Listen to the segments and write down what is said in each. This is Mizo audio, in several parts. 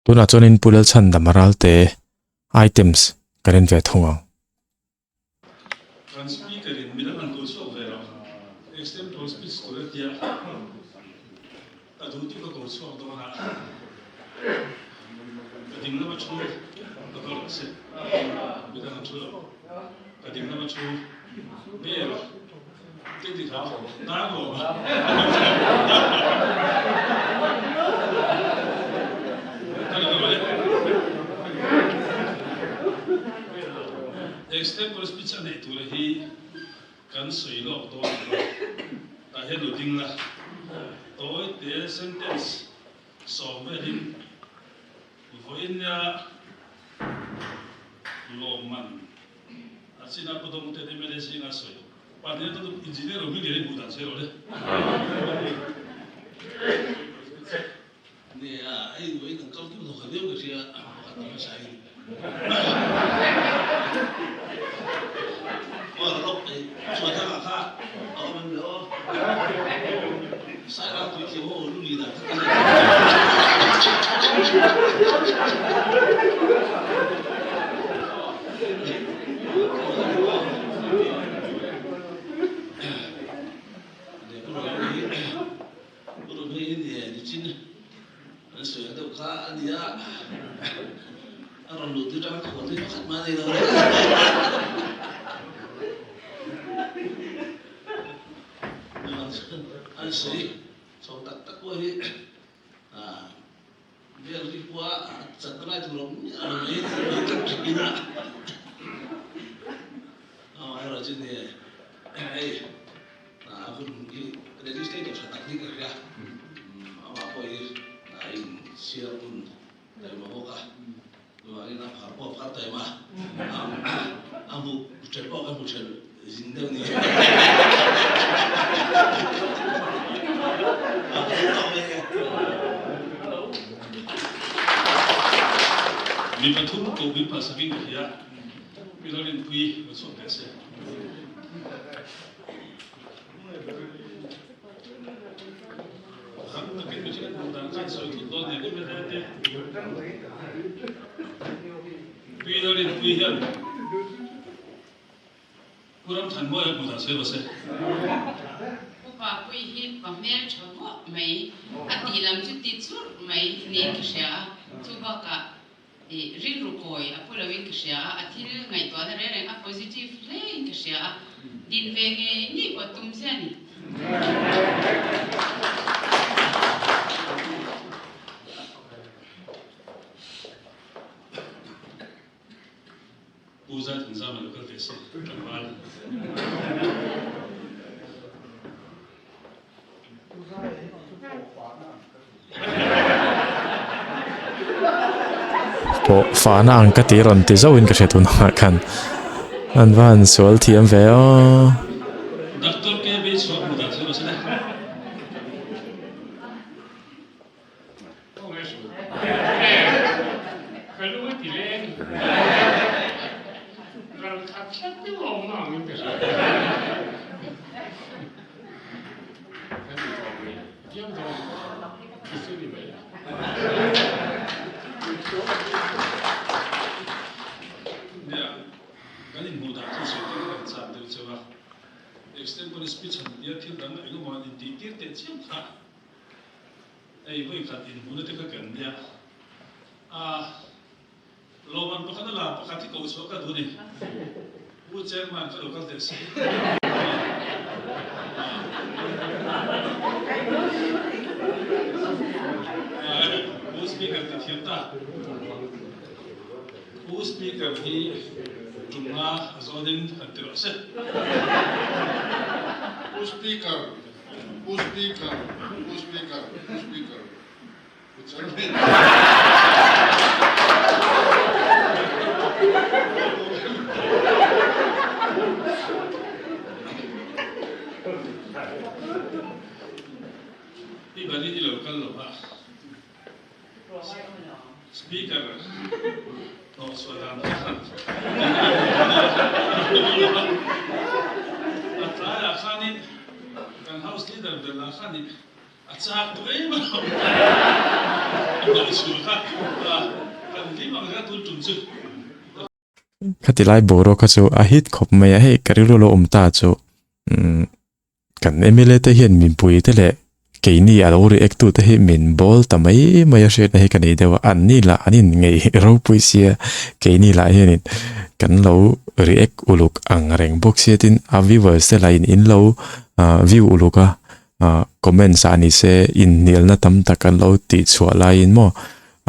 Tunah chuanin Pu Lalchhandama Ralte items kan en ve thung ang. Kan speaker in midang an ko chhuak ve lo. Extempore speech tur a tia ka duh duh ka ko chhuak dawn a, ka ding lama thu ka ko rawh se, midang an thu lo, ka ding lama thu vel te ti kha nang lawm a. Extempore speech a neih tura hi kan sawi lawk dawn lo va, tah hian lo ding la, tawi te sentence sawm velin vawiin nia lawmman a chin a pu dawng te mla zinga sawi pahnih a tawp engineer lo hming leh hmuh dan sawi rawh le. Nia, hei vawiin kan kal kim lo kha viau ka hria, pakhat tam hmasa in. Aw rawk ei chuan thangah kha a awm em le aw. Sairang tui thiam ho lu li dan kha ka nei. Pu Ruhmei hi nia nichin an sawi ang deuh kha a nia, a rawn luh tir atanga khual hi pakhat mah a nei lo reng. An sawi chho tak tak pawh hi vel hi khua a chat na lai tur a awm miah lo mai mai tlat thin a. Amaherawhchu nia hei. A hun hi legislator tha tak hi ka hria. Amah pawh hi a inchhiar hun taima bawk a, chuvangin a phar pawh a phar taima a, a hmu ṭhelh pawh ka hmu ṭhelh zing deuh ni. A phur tawh ve. Mi pathum koh min phalsakin ka hria, Pi Lalrinpuii lo chhuak teh se. Upa pui hi pa hmel tha vuah mai a tih lam chu ti churh mai niin ka hria a, chu bakah I rilru kawi a pu loin ka hria a, a thil ngaihtuahna reng reng a positive hlein ka hria a, din ve ngei ngei pawh tum che a ni. Pu Zaithanzama lo kal ve se, tlangval. Pawh fahna ang ka tih rawn ti zauhin ka hre tunah khan an va han sual thiam ve aw. Doctor KB chhuak hmu dan chu a Nia, kan inhmuh dan chu sawi tir kan chak deuh cheu a. Extempore speech han tia thil dang engemaw han intih tir teh chiam kha. Hei vawi khat inhmuhna te kha kan nia. A lawmman pakhat a la pakhat hi koh chhuah ka duh a ni. Pu Chairman ka lo kal teh si. Pu Speaker ti thiam ta. Pu Speaker hi tumna zawnin han ti rawh se. Pu Speaker. Pu Speaker, Pu Speaker, Pu Speaker, Pu Chairman. I bani i lo kal lo va, Speaker hnawhchhuah dan kha khan a tlaiah khanin kan House Leader ber lah khanin. A chak tawh em a lo a hnawh chhuah kha kan hlim ang kha tun tum chu. Khati lai boruak kha chu a hit khawp mai a, hei ka rilru lo awm ta chu umm kan mla te hian mipui te leh keini a lo react tu te hi min bawl ta mai mai a hriatna hi ka nei deuh a, an ni lah an in ngeih ropui sia keini lah hianin kan lo react uluk ang reng bawk sia tin a viewers te lah in in lo view uluk a ah comments ah ni se inhnialna tam tak an lo tih chhuah laiin maw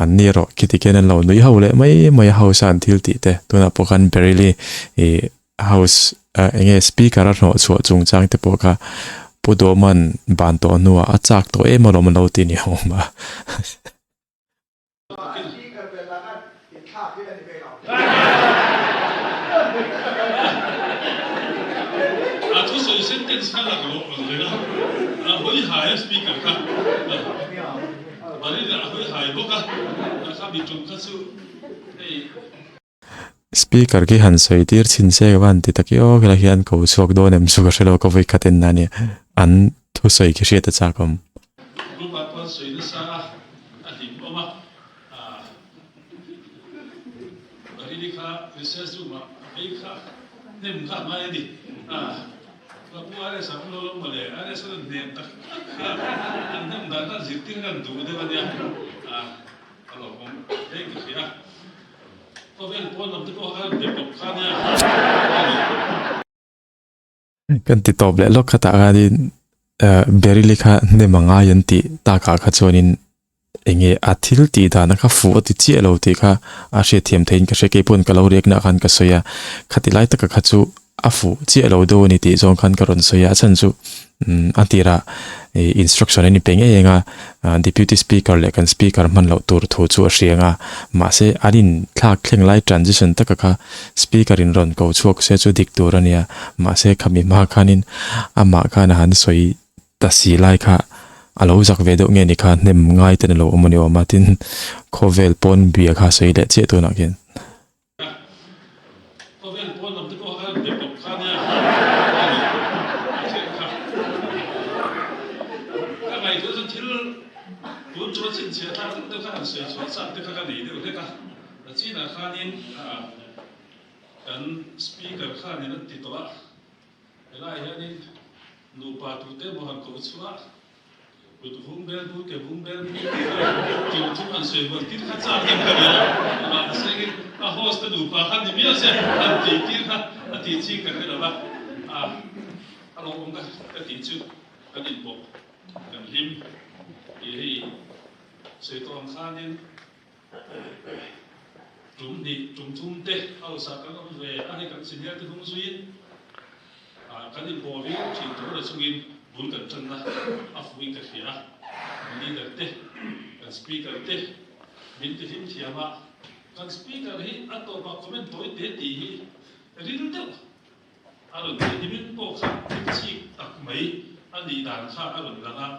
an ni erawh khiti khian an lo nui ho leh mai mai a house a an thil tih te tunah pawh khan Baryli ih house ah eng nge speaker a hnawh chhuah chung chang te pawh kha Pu Duhawma'n ban tawh hnuah a chak tawh em alawm an lo ti ni awm a. A thusawi sentence kha lak rawh ang reng a, a hawi hai a speaker kha Barin a hawi hai bawk a, a kha mi tum kha chu hei. Speaker khi han sawi tir chhin se ka va han ti tak i aw khilai hian ko chhuak dawn em chu ka hrelo ka vawi khat en na ania an thusawi khi hriat a chak awm. Group ah pawh an sawi nasa a, a hlim awm a, Barini kha recess room ah a phei kha hnem kha a ngai a ni. Ka pu RS a awm lo lo mawle, RS a rawn hnem tak tak kha an hnem dan kha zirtir kha an duh deuh a nia, a lawmawm hle ka hria. Khawvel pawn lam te pawh kha be pawp kha nia. Kan ti tawp leh lawk khatah khanin Beryl-i kha hnem a ngai an tih takah kha chuanin enge a thil tih dana kha fuh a ti chiah lo tih kha a hriatthiam theihin ka hria keipawn ka lo riak nah khan ka sawi a khati lai taka kha chu a fuh chiah lo deuh a ni tih zawng khan ka rawn sawi a a chhan chu a tirah ih instruction a ni pe ngei ang a deputy speaker leh kan speaker hman loh tur thu chu a hria ang a mahse an in thlak thleng lai transition taka kha speaker in rawn ko chhuak se chu dik tur a nia mahse khami hma khanin amah khan a han sawi ta si lai kha a lo zak ve deuh nge ni kha hnem ngai ten a lo awm a ni awm a tin khawvel pawn bia kha sawi leh chiah tunah khian. Khawvel pawn lam te pawh khan be pawp kha nia a thil kha ka ngaihtuah chuan thil tun chu a chhinchhiah thlak deuh deuh kha han sawi chhuah chak te kha ka nei deuh hlek a a chinah khanin kan speaker khanin a ti tawh a helaiah hianin nupa tute emaw han koh chhuah Kut vung bel bur ke vung bel bur tih kha tiu thum han sawi huan tir kha chak em ka nia. Mahse in a host te nupa kha ni miah se han tih tir kha a tih ching ka hre lo va. A a lo awm ka ka tih chu kan inpawh kan hlim tih hei sawi tawh ang khanin tum hnih tum thum te house ah kan awm ve a hei kan senior te hnung zuiin Kan inpawh viau thin tur a chungin bul kan tanna a fuhin ka hria a, kan leader te, kan speaker te min ti hlim thiam a, kan speaker hi a tawpah comment tawi te tih hi ril deuh a rawn ti nimin pawh kha thil chik tak mai a nih dan kha a rawn lang a,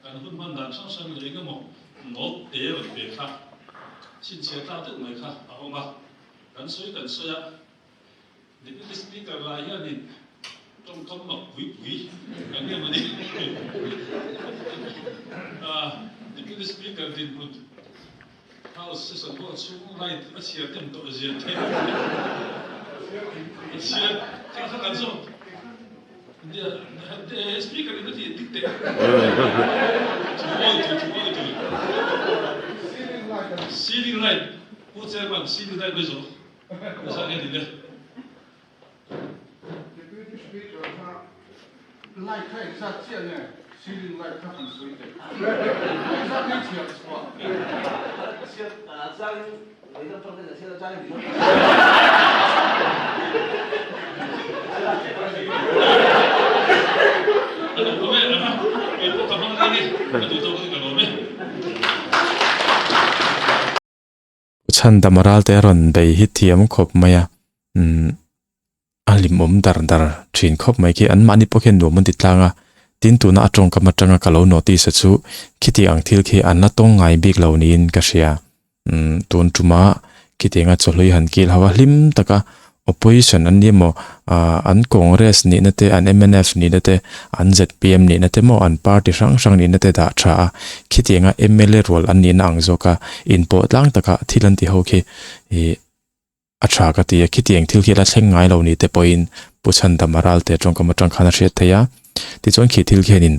kan hun hman dan hrang hrang leh engemaw note te rawn pe kha chhinchhiah tlak deuh mai kha a awm a, kan sawi kan sawi a. Deputy Speaker lai hianin tawngkam mak pui pui kan nge mawni? Deputy Speaker dinhmun House session pawh chhung light a chhiar tem tawh zia te a chhiar kha kha kan zawk Speaker in a tih dik teh thu awi tur thu awi tur ceiling light Pu Chairman ceiling light mai zawh. Deputy Speaker kha light kha engzat chiah nge ceiling light kha han sawi teh. Engzat nge chhiar chhuah? Chhandam ral te a rawn bei hi thiam khawp mai a, umm a hlimawm dar dar thin khawp mai khi anmahni pawh khian nuam an ti tlang a, tin tuna a tawngkam atanga ka lo notice a chu khiti ang thil khi an la tawng ngai bik lo niin ka hria, umm tun tuma khitianga chawhlui han kil ho a hlim taka. Opposition an ni emaw ah an Congress nihna te an mnf nihna te an zpm nihna te maw an party hrang hrang nihna te dah tha a khitianga mla rual an nihna ang zawka inpawh tlang taka thil an ti ho khi ih a tha ka ti a khitiang thil khi a la thleng ngai lo ni te pawhin Pu Chhandama Ralte tawngkam atang khan a hriat theih a. Tichuan khi thil khianin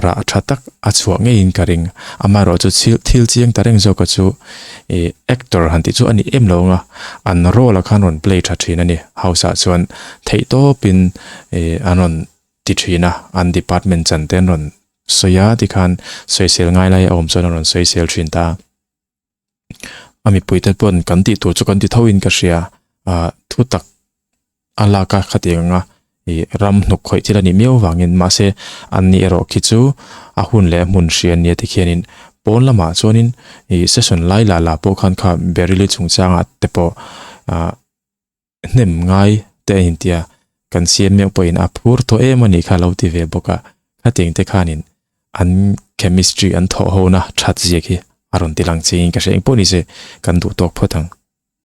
rah tha tak a chhuah ngeiin ka ring. Amaherawhchu thil thil chiang ta reng zawka chu ih actor han tih chu a ni em lo ang a, an role ah khan rawn play tha thin a ni. House ah chuan theih tawpin ih an rawn ti thin a, an department chan te an rawn sawi a tikhan sawisel ngai lai a awm chuan an rawn sawisel thin ta. A mipuite pawn kan tih tur chu kan ti tho in ka hria ah thu tak a lak a khatiang anga ih ram hnuk khawih thil a nih miau vangin mahse an ni erawh khi chu a hun leh a hmun hria nia tikhianin pawn lamah chuanin ih session lai lah lah pawh khan kha Baryli chungchangah te pawh ah hnem ngai te a intia kan siam meuh pawhin a phur tawh em a nih kha lo ti ve bawk a khatiang te khanin an chemistry an thawh ho na that zia khi a rawn ti lang chiangin ka hria engpawh ni se kan duh tawk phawt ang.